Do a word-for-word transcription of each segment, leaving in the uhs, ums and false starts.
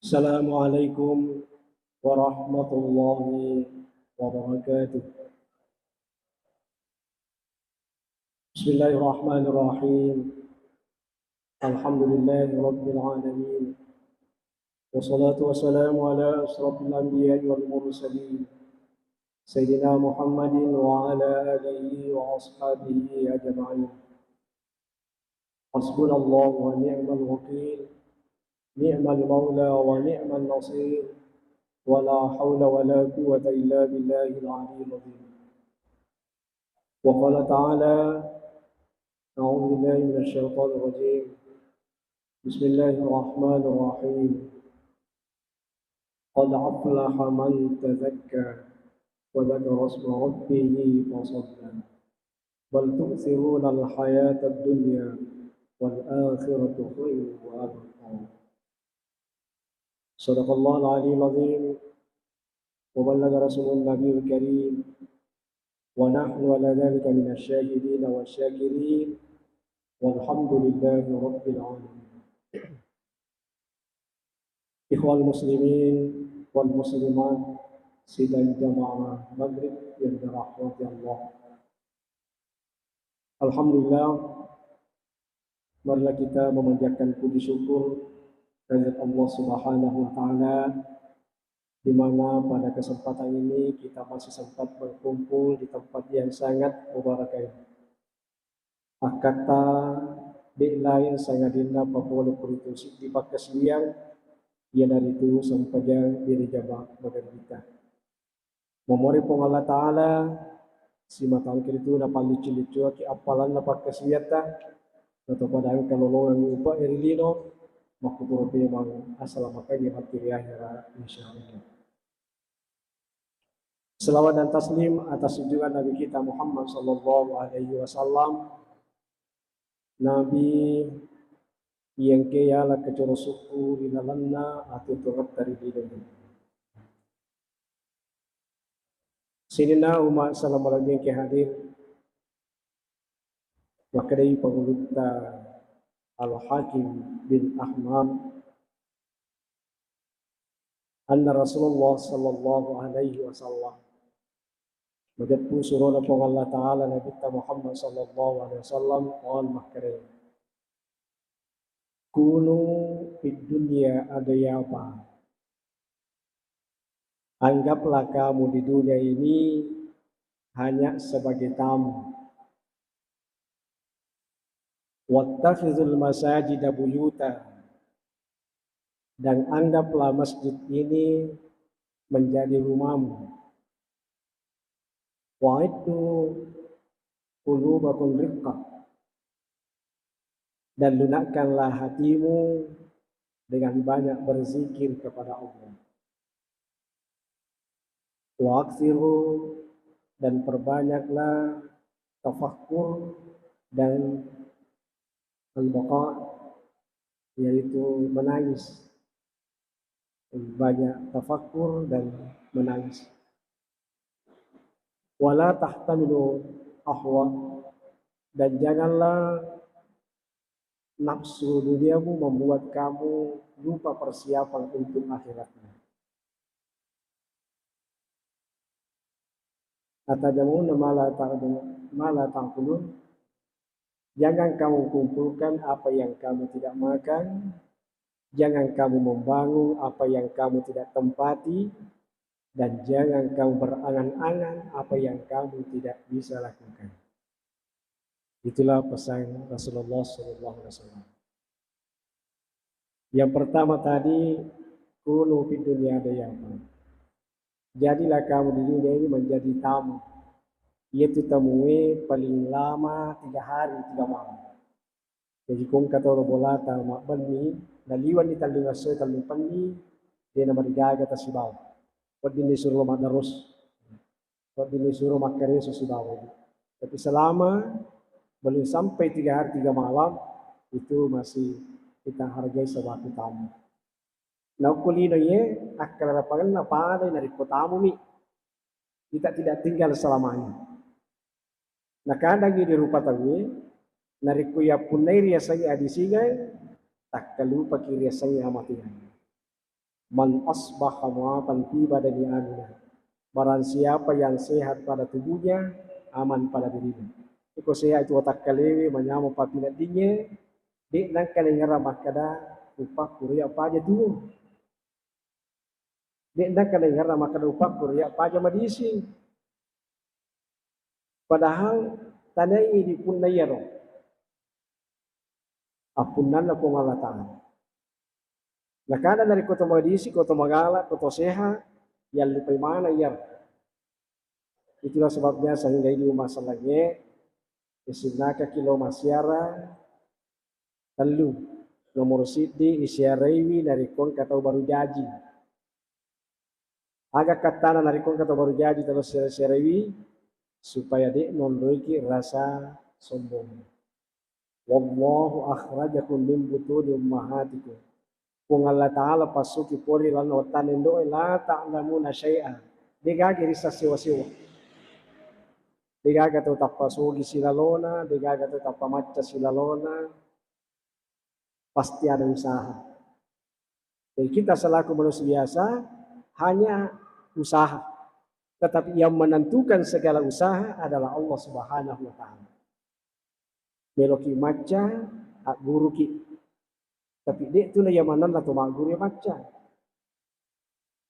Assalamualaikum warahmatullahi wabarakatuh. Bismillahirrahmanirrahim. Alhamdulillahirabbil alamin. Wassalatu wassalamu ala asyrafil anbiya'i wal mursalin, Sayyidina Muhammadin wa ala alihi wa ashabihi ajma'in. Hasbunallahu wa ni'mal wakil, ni'mal maula wa ni'man nasir, wa la haula wa la quwwata illa billahil aliyyil azim. Wa qala ta'ala, a'udzu billahi minasy syaithanir rajim. Bismillahirrahmanirrahim. Qad aflaha man tazakka wa dzakara isma rabbih fa shalla. Bal tu'tsirunal hayatad dunya wal akhiratu khairun wa abqa. Sadaqallahul aliyyil azim wa ballagha rasulun nabiyul karim wa nahnu ala dzalika minasy syahidin wasy syakirin walhamdulillahi rabbil alamin. Ikhwal muslimin wal muslimat sidang jamaah maghrib yang dirahmati Allah. Alhamdulillah, marilah kita memanjatkan puji syukur kehadirat Allah Subhanahu wa Ta'ala, di mana pada kesempatan ini kita masih sempat berkumpul di tempat yang sangat mubarak ini. Akkatta de' lain sangadinna papole ko ritu siddi pakkasiwiang, iyanaritu sempajang berjamaah magaribitta. Mamuare Puang Allah Ta'ala, simatangke ritu napallicci-licciwakki appalanna pakkasiwiatta, natopada engka lolongang upa ri lino, makkutoro pemang asalamakeng matti ri ahera, insyaallah. Selawat dan taslim atas junjungan Nabi kita Muhammad sallallahu alaihi wasallam, Nabi yang ke yala kecoro sukku ri lalenna atu turutta ri lino. Sininna umat salama lebih ke hadir, makkedai pangulutta Al-Hakim bin Ahmad, anna Rasulullah sallallahu alaihi wasallam, majeppu surona Puang Allah Ta'ala Nabitta Muhammad sallallahu alaihi wasallam, qala, makkeda, kunu fid dunya adyafa. Anggaplah kamu di dunia ini hanya sebagai tamu. Wattakhidhul masajida buyuta, dan anggaplah masjid ini menjadi rumahmu. Wa'iddu qulubakum rifqah, dan lunakkanlah hatimu dengan banyak berzikir kepada Allah. Wa aktsiru, dan perbanyaklah tafakkur dan al-baka, yaitu menangis. Banyak tafakkur dan menangis. Wala tahtamilu ahwa, dan janganlah nafsu duniamu membuat kamu lupa persiapan untuk akhiratmu. Atajma'una ma la ta'lamu-, ma la ta'kulun. Jangan kamu kumpulkan apa yang kamu tidak makan, jangan kamu membangun apa yang kamu tidak tempati, dan jangan kamu berangan-angan apa yang kamu tidak bisa lakukan. Itulah pesan Rasulullah sallallahu alaihi wasallam. Yang pertama tadi, kunu fid dunya dayafan. Jadilah kamu di dunia ini menjadi tamu. Yaitu tamue paling lama tiga hari, tiga malam. Jadi, ko engka tau ro bolata mabbenni, naliwenni tellung esso, tellung penni, de' namarigaga tasibawa. Wedding disuro maddarus. Wedding disuro makkareso sibawa. Tapi selama belum sampai tiga hari tiga malam, itu masih kita hargai sebagai tamu. Naokko lino iye, akkalarapangenna pada narekko tamumi. Kita tidak tinggal selamanya. Nakadang idi rupa tauwe, narekko yappunnai riasengnge adisingai, takkalupaki riasengnge amateang. "Man asbaha mu'afan fi badani amina." Barang siapa yang sehat pada tubuhnya, aman pada dirinya. Iko sehat itu watakkalewe, manyameng pappineddingnge, de' nengka naingerang makkeda, "Upakku ria paja tuo." De' nengka naingerang makkeda, "Upakku ria paja madising." Padahal tanai di punna iyaro appunnanna Puang Allah Ta'ala. Nakada narekko to madising, ko to magala, ko to sehat, yallupai maneng iyaro. Itulah sebabnya sehingga idi umma selleng e, isinnakaki lao massiara tellu. Nomoro siddi, isiaraiwi narekko engka tau baru jaji. Aga kattana narekko engka tau baru jaji tau siara-siaraiwi, supaya de' nonroiki rasa sombong. "Wallahu akhrajakum min butuni ummahatikum." Puang Allah Ta'ala passuki pole lalenna wettanna indo'e, "La ta'lamuna syai'a." De'gaga risseng sewa-sewa. De'gaga tau tappa sogi silalona, de'gaga tau tappa macca silalona. Pasti ada usaha. Jadi kita selaku manusia biasa hanya usaha. Tetapi yang menentukan segala usaha adalah Allah Subhanahu wa Ta'ala. Meloki macca, agguruki. Tapi de' tu na iya manenna to magguru iya macca.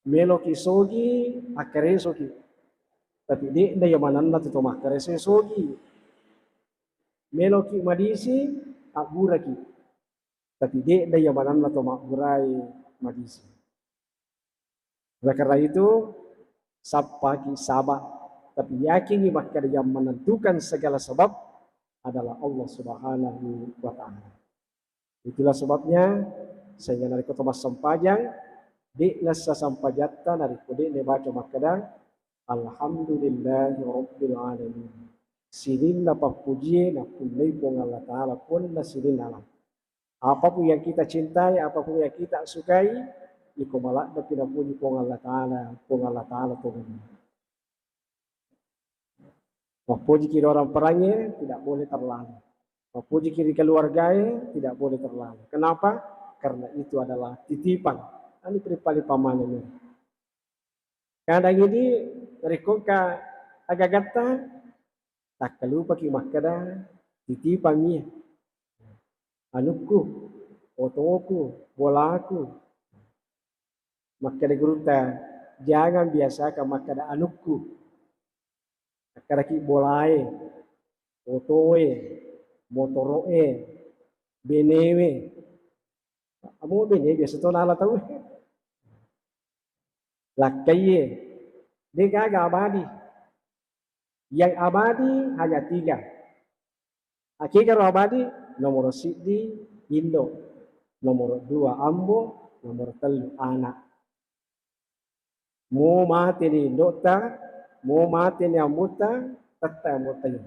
Meloki sogi, akkaresoki. Tapi de' na iya manenna tu to makkareso sogi. Meloki madising, agguraki. Tapi de' na iya manenna to maggurai madising. Oleh karena itu, sappaki saba, tapi yakingi makkeda yang menentukan segala sebab adalah Allah Subhanahu wa Ta'ala. Itulah sebabnya, sehingga narekko to massempajang, de' nassa sempajatta narekko de' nabaca makkeda, "Alhamdulillahi Rabbil Alamin." Sininna pappujie nappunnai Puang Allah Ta'ala, ponna sininna alam. Apapun yang kita cintai, apapun yang kita sukai, iko maladdepi napuji Puang Allah Ta'ala, Puang Allah Ta'ala tongeng. Mappojiki ri orang perangnge, tidak boleh terlalu. Mappojiki ri keluargae, tidak boleh terlalu. Kenapa? Karena itu adalah titipan. Ani peripali pamanengi. Kadang ini rekko engka agagatta, takkalupaki makkeda titipangi. Anukku, otoku, bolaku. Makkeda gurutta, jangan biasakan makkeda anukku. Makkedaki bolae, otoe, motoro'e, benewe. Amo bene biasa to nala tau. Lakkaiye, de'gaga abadi. Yang abadi hanya tiga. Akegaro abadi, nomoro siddi indo, nomoro dua ambo, nomoro tellu anak. Mo mateni indo'ta, mo mateni ambotta, tette ambotta iya.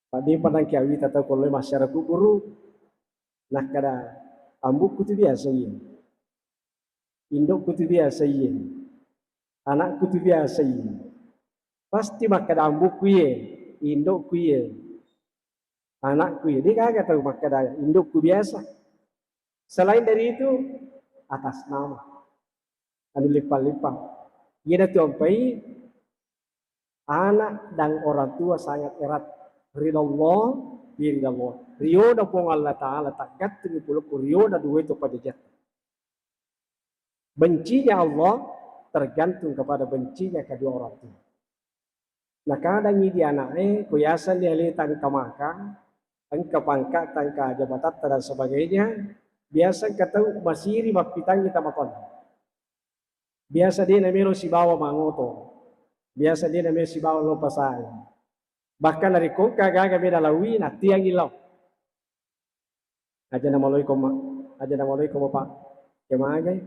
Paddepa nangke awita tau ko lao massiara kuburu, nakkeda, "Ambukku tu biasa iye. Indokku tu biasa iye. Anakku tu biasa iye." Pasti makkeda, "Ambukku iye, indokku iye, anakku iye." De'gaga tau makkeda, "Indokku biasa." Selain dari itu, atas nama. Anu lippang-lippang. Iyanatu ampai anak dan orang tua sangat erat. Ridallah, fi ridallah. Riona Puang Allah Ta'ala, taggattungi pulokku riona dua itu pajajatta. Bencinya Allah tergantung kepada bencinya kedua orang tua. Nakadang idi ana'e, ko yasenni aleta engka maka, engka pangka'ta, engka jabatatta dan sebagainya, biasa engka tau masiri mappitangngi tama tonna. Biasa de' namelo sibawa mangoto, biasa de' namelo sibawa lo pasae. Bahkan narekko engka gaga meda lawi, nattiangi lao. Aja namaloiko ma-, aja namaloiko bapak. Kemagai?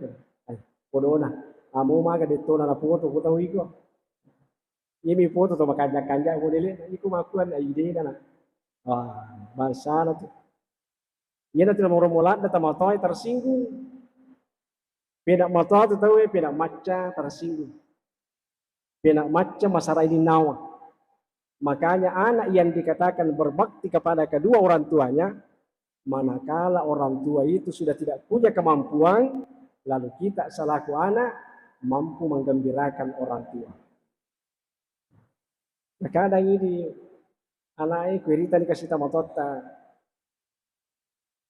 Ai, podona. Amo maga dettona napoto ko tau iko. Imi foto to makanja-kanja modele, iko makkuan aidena na. Wah, bangsana tu. Iyana tu namoro moladda tamatoae tersinggung. Peda matoa tu tauwe, peda macca tersinggung. Pena macca masara ini nawa. Makanya anak yang dikatakan berbakti kepada kedua orang tuanya, manakala orang tua itu sudah tidak punya kemampuan, Lalu kita selaku anak mampu menggembirakan orang tua. Nakadang idi ana'e, kuiritani kasi tomatoatta,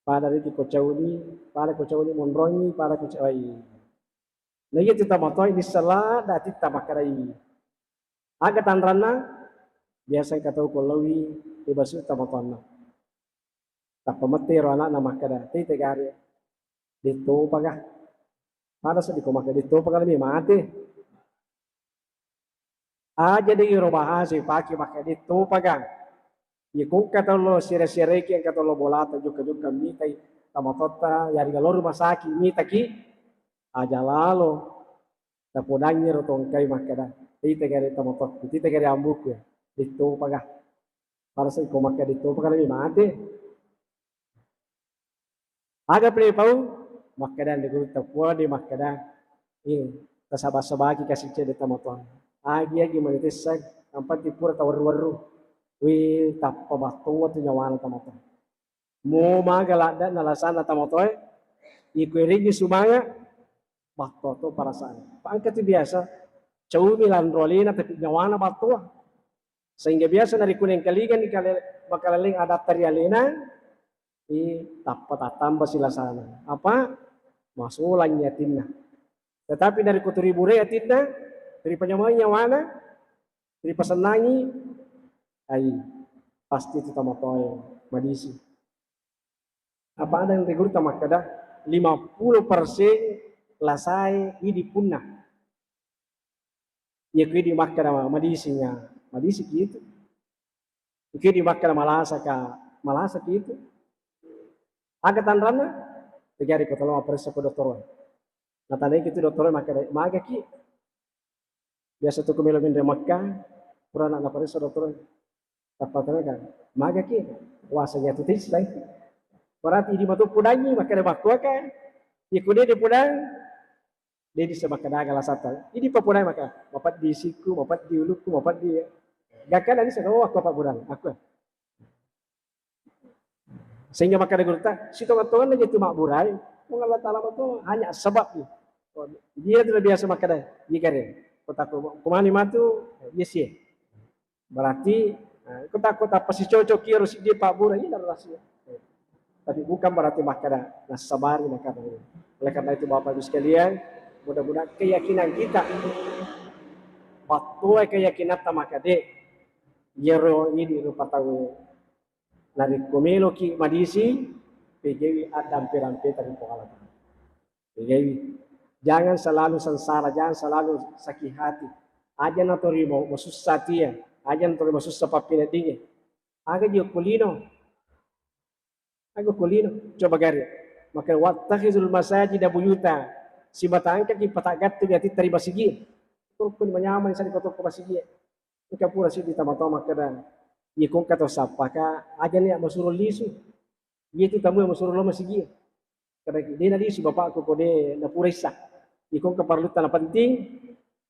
pada riki ko cauni, pada ko cauni monrongi, pada ko cawai. Na iya tu tomatoa ini sala dati tamakadai. Aga tanranna? Biasa engka tau ko lawi, ibasu tomatoanna. Tappa mette ro ana'na makkeda, "Tei tegare, de topaga." Pada seddi ko makkeda, "De topaga, lebih mate." Aja de iro bahasa ipake makkeda, "De topaga." Iya ko engka tau lo sere-sereki, engka tau lo bolata, jokka-jokka mitai tomatoatta, yari lalo rumah sakit mitaki, aja lalo. Tapodangngi ro tongkai makkeda, "Tei tegare tomatoakku, tei tegare ambuku, ya. De topaga." Pada seddi ko makkeda, "De topaga, lebih mate." Aga pole pau? Makkeda anre gurutta, puang de makkeda, "Eh, tasaba-sabaki kasi cedde tomatoa. Agi-agi manitessa, yang penting pura tawerru-werru." Wih, tappa battoa tu nyawana tomatoa. Mo maga ladde'na lasana tomatoa, iko iringi sumanga, battoa to perasaan. Pa engka tu biasa, caumi lanro alena tapi nyawana battoa. Sehingga biasa narekko nengkalingani kale-, makaleleng adatta ri alena, eh, tappa tattamba si lasana. Apa? Masolangngi atinna. Tetapi narekko tu riburai atinna, ripanyamai nyawana, ripasennangi, ai, pasti tu tomatoae madisi. Apa ada yang rigur tamakkeda, lima puluh persen lasae idi punna. Iya ko idi makkeda madisinya, madisiki itu. Ko idi makkeda malasaka, malasaki itu. Aga tanranna? Tegari ko tolong paressa ko dottoroe. Natanai ki tu dottoroe makkeda, "Magaki?" Biasa tu ko melo minre Mekka, purana naparessa dottoroe. Tappa tanai kan, "Magaki?" Wah, sanya tu tis lai. Berarti idi matu pudangi, makkeda makkuaka. Iya ko de de pudang, de dissa makkeda aga lasatta. Idi papodai maka, "Mapeddi sikku, mapeddi ulukku, mapeddi." Gakka na dissa, "Oh, aku apa burang?" Aku. Sehingga makkeda gurutta, "Sitonga-tonganna je tu mabburai, Puang Allah Ta'ala matu hanya sebab ni." Dia tu biasa makkeda, "Iya gare, kota ko-, komani matu, iya sie." Berarti, eh, ko takko tappa sicocoki ero siddi pabbura, iya naro rahasia. Tapi bukan berarti makkeda nassabari nakkeda. Oleh karena itu, Bapak Ibu sekalian, mudah-mudahan keyakinan kita, battoa keyakinatta makkeda, iyaro idi rupa tau narekko meloki madisi, pegewi addampe-dampeta ri Puang Allah Ta'ala. Pegewi. Jangan selalu sengsara, jangan selalu sakit hati. Aja natori mau masussa tia, aja natori masussa pappineddinge. Aga ji okko lino? Aga okko lino? Coba gare. Maka wattakhizul masajida buyuta. Sibatangkaki pataggattu atitta ri masigi. Kurkuni manyameng sari kotokko masigi. Engka pura siddi tomatoa makkeda, "Iya ko engka tau sappaka, aja nia masuro lisu. Iya tu tamu masuro lo masigi." Kada de nalisu bapakku ko de napura issa. Iya ko engka parlutta na penting,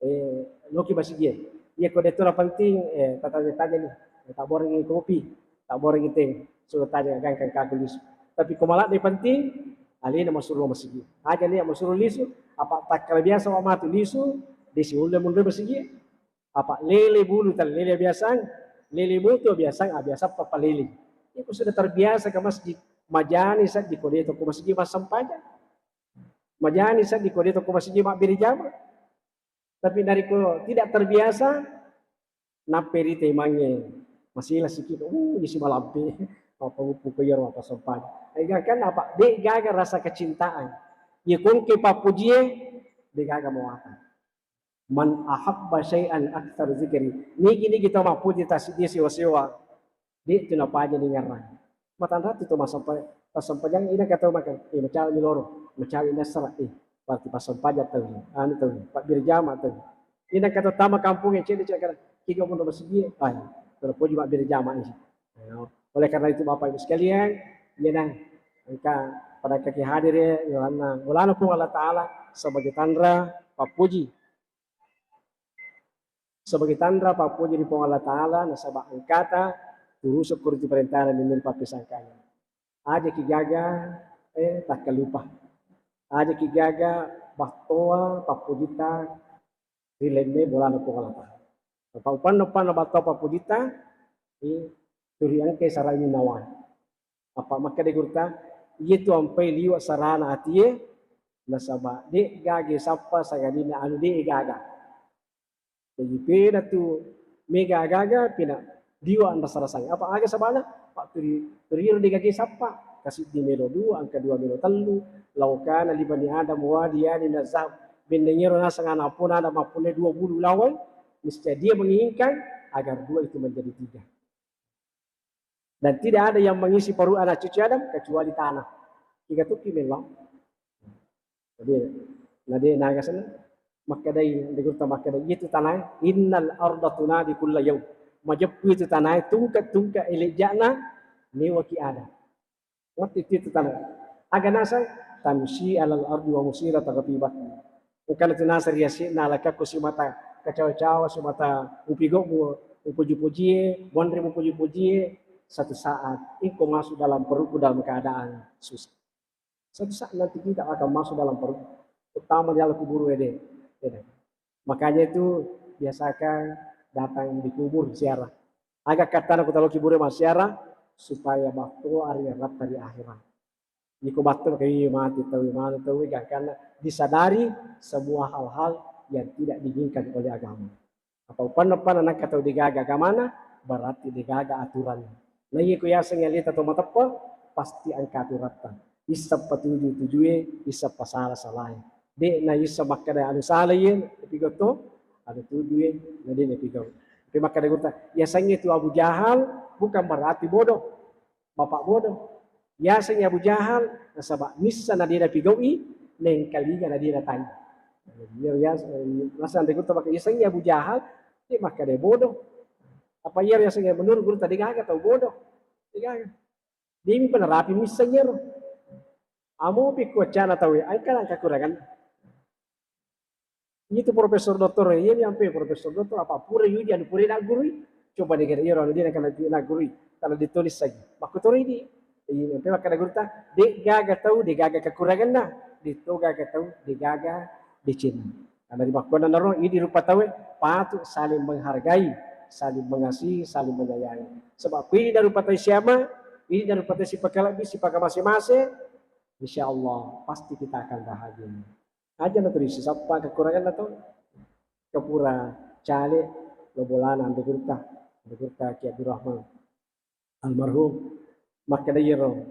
eh, loki masigi. Iya ko de to na penting, eh, tatanya-tanya ni. Eh, tabborengi kopi, tabborengi teh, sudah tanya gangkang kaku lisu. Tapi ko maladde penting, alena masuro lo masigi. Aja nia masuro lisu, apa takkala biasa wa matu lisu, de siulle munri masigi. Apa lele bulu tallele biasang, lele moto biasang, ah, biasa papalele. Iko sudah terbiasa ke masjid, majani seddi ko de to ko masjid massempajang. Majani seddi ko de to ko masjid mabbere jama. Tapi narekko tidak terbiasa, naperi temangnge masila sikit, uh, isi malampe, apa upu ko iyaro apa sempajang. Ega kan apa, de gaga rasa kecintaan. Iya ko engka pappujie, de gaga muatan. "Man ahabba syai'an aktsara dzikri." Nigi-nigi tau mappuji tassiddi sewa-sewa, de tu napaja ningerang. Matanratu tu massampa-, passempajang ina ka tau makan, eh, macawe ni loro, macawe nassara, eh, berarti passempajang tau, anu tau, pabbere jama tau. Ina ka tau tama kampung yang cedde cakar, kiga mono masigi, ay, terpuji mabbere jama ini. Oleh karena itu Bapak Ibu sekalian, iya nang engka pada kaki hadir ya, ulana, ulana Puang Allah Ta'ala sebagai tanra pappuji. Sebagai tanra pappuji ri Puang Allah Ta'ala, nasaba engkata turusu koritu perintana, nenni pappisangkana. Aja ki gaga, eh, takkalupa. Aja ki gaga battoa pappujitta ri lemme bolana Puang Allah Ta'ala. Apa upanna-upanna battoa pappujitta, i, turi engkai sarani nawa. Apa makkeda gurutta, iye tu ampai liwa sarana atie, nasaba de gaga sappa sangadinna anu de gaga. Jadi pena tu mega gaga pena liwa anrasa-rasai. Apa aga sabana? Pak turi, turi ro de gaga sappa. Kasiddi melo dua, angka dua melo tellu. Laukana li bani Adam wadi yani nazab. Bennengero nasang anak pun ada mappunnai dua bulu lawang. Niscaya dia menginginkan agar dua itu menjadi tiga. Dan tidak ada yang mengisi perut anak cucu Adam kecuali tanah. Tiga tuki memang. Jadi, nade naga sana. Makkedai, de gurutta makkedai, itu tanah, innal arda tunadi kulla yaum. Majeppu itu tanah, tungka-tungka elejana, newaki ada. Waktu itu, itu tanah. Aga nasang, tamsi alal ardi wa musira tagafibat. Bukan itu nasar ya si nalakakku si mata kacawa-cawa, si mata upigomu, upuji-pujie, bonre upuji-pujie, satu saat, engkau masuk dalam perutku dalam keadaan susah. Satu saat nanti kita akan masuk dalam perut, terutama di alam kubur, wede. Wede. Makanya itu biasakan datang di kubur ziarah. Aga kattana ku talo kubur massiarah supaya batto ari ratta di akhirat. Iko batto maka iya mati tau manu tau gangkanna disadari semua hal-hal yang tidak diinginkan oleh agama. Apa upanna-upanna nangka tau degaga agamana, berarti degaga aturanna. Na iya ko yaseng aleta to mateppe, pasti engka aturatta. Isseng patuju tujue, isseng pasala salae. De na isseng makkeda anu sala iye, tapi gotto, anu tujue, na de na pigau. Tapi makkeda gurutta, yasengnge tu Abu Jahal bukan berarti bodoh. Bapak bodoh. Yasengngi Abu Jahal, nasaba nissa na de napigau'i, nengkalinga na de natangi. Iya, iya, rasa anre gurutta maka yasengngi Abu Jahal, de makkeda bodoh. Apa iya yasengngi menurut gurutta degaga tau bodoh? Degaga. Demi penerapi missa iyaro. Amo pikku accana tau, engka nang kekurangan. Itu profesor doktor, iya mi ampe profesor doktor, apa pura yuji anu pura naggurui. Coba deh kira iyaro anu de nakana naggurui, tala ditulis lagi. Makkutoro idi. Iya, ampe makkeda gurutta, de gaga tau, de gaga kekuranganna, de to gaga tau, de gaga decenna. Karena di makkona naro, idi rupa tauwe patu saling menghargai, saling mengasihi, saling menyayangi. Sebab ku idi rupa tau siama, idi rupa tau sipakalebbi, sipakamase-mase, insya Allah pasti kita akan bahagia. Aja na tuli sisappa kekuranganna to. Kepura cale lo bolana anre gurutta, anre gurutta Ki Abdurrahman almarhum. Makkeda iyaro,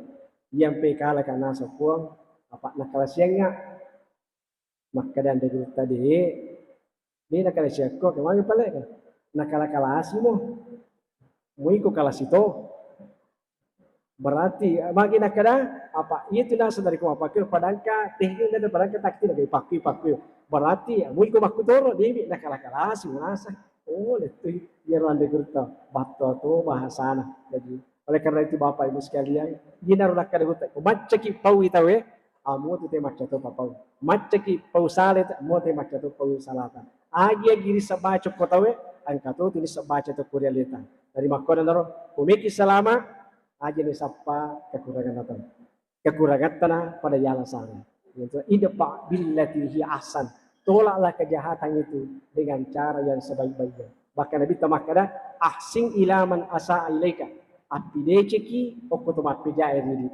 iya mpe kala ka naseng Puang, apa nakalasiangnga. Makkeda anre gurutta de, de nakalasiakko, ke magi pale nakala-kalasi mo. Muiko kalasi to. Berarti, eh, magi nakkeda, apa iya tu naseng dari ko mappakku, padangka teknik na padangka taktik na ipakku, ipakku. Berarti, eh, mui ko makkutoro, debi nakala-kalasi manasa. Oh, lettu iyaro anre gurutta, batto to bahasana. Jadi, oleh karena itu Bapak Ibu sekalian, iyaro nakkeda gurutta, ko maccaki pau itawe, amo tu te macca to papau. Maccaki pau sale, amo te macca to pau salata. Agi-agi risseng baca ko tawe, engka to tu risseng baca to ko ri aleta. Dari makkona naro, ko meki salama, aja ni sappa kekurangan atau kekurangan tanah pada jalan sana. Itu idfa billati hi ahsan. Tolaklah kejahatan itu dengan cara yang sebaik-baiknya. Bahkan Nabi ta makkeda, ahsin ila man asaa ilaika. Appideceki okko to mappejae ridi.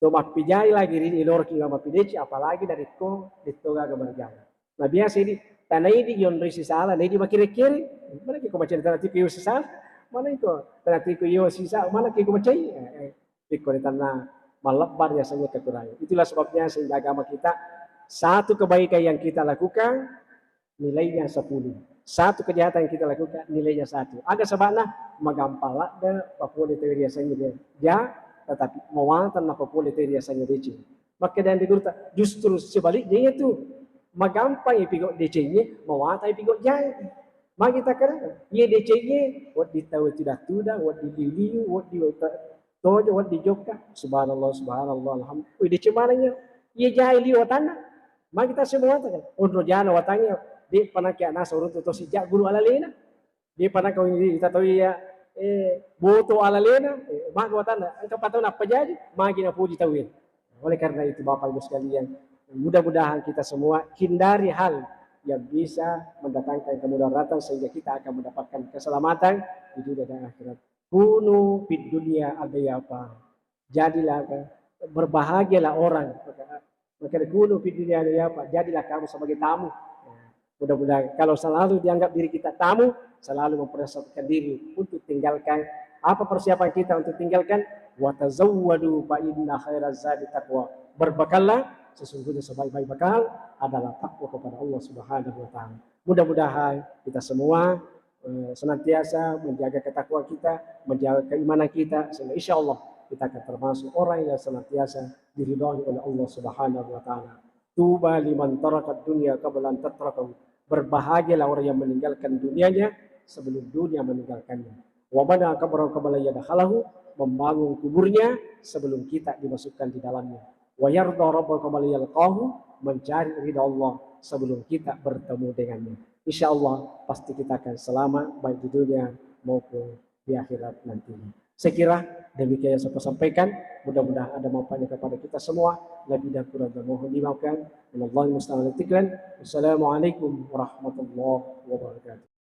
To mappijai lagi ri ilorki ga mappideci, apalagi narekko detto gaga marjama. Na biasa idi, tanaidi yonroi sisala, naidi makere-kere, mana ko macam tana tiko yo sisala, mana ko tana tiko yo sisa, mana ko macai, eh, eh, iko tanna malebbar biasanya kekurangan. Itulah sebabnya sehingga agama kita satu kebaikan yang kita lakukan nilainya sepuluh. Satu kejahatan yang kita lakukan, nilainya satu. Aga sabana, magampang ladde papole tau riasengnge ja, tetapi mawatang na papole tau riasengnge deceng. Makkeda anre gurutta, justru sebaliknya itu. Magampang ipigau decengnge, mawatang ipigau jae. Magi takkeda, iya decengnge, wedding tau tudang-tudang, wedding liu-liu, wedding tojo, wedding jokka. Subhanallah, subhanallah, alhamdulillah. Wih, deceng maneng iya. Iya jae liu watanna. Magi tasse mawatang kan? Onro jana watangnge, de panakki anasa uruntu to sijak guru alalena. De panakka ita tau iya, eh, boto alalena, eh, magi watanna, engka patau nappa jaji, magi napoji tau iya. Oleh karena itu, Bapak Ibu sekalian, mudah-mudahan kita semua hindari hal yang bisa mendatangkan kemudaratan sehingga kita akan mendapatkan keselamatan di dunia dan akhirat. Kunu fid dunya adyafa. Jadilah, berbahagialah orang. Maka, maka kunu fid dunya adyafa. Jadilah kamu sebagai tamu. Ya. Mudah-mudahan kalau selalu dianggap diri kita tamu, selalu mempersiapkan diri untuk tinggalkan. Apa persiapan kita untuk tinggalkan? Wa tazawwadu fa inna khairaz zadi taqwa. Berbekallah, sesungguhnya sebaik-baik bekal adalah takwa kepada Allah Subhanahu wa taala. Mudah-mudahan kita semua eh, senantiasa menjaga ketakwaan kita, menjaga keimanan kita, sehingga insya Allah kita akan termasuk orang yang senantiasa diridhoi oleh Allah Subhanahu wa taala. Tuba liman taraka dunya qabla an tatrakahu. Berbahagialah orang yang meninggalkan dunianya sebelum dunia meninggalkannya. Wa bana qabrahu qabla an yadkhalahu, membangun kuburnya sebelum kita dimasukkan di dalamnya. Wa yarda rabbahu qabla an yalqahu, mencari ridha Allah sebelum kita bertemu dengannya. Insya Allah pasti kita akan selamat baik di dunia maupun di akhirat nantinya. Saya kira demikian yang saya sampaikan. Mudah-mudahan ada manfaatnya kepada kita semua. Lebih dan kurang mohon dimaafkan. Wallahul musta'an. Wassalamualaikum warahmatullahi wabarakatuh.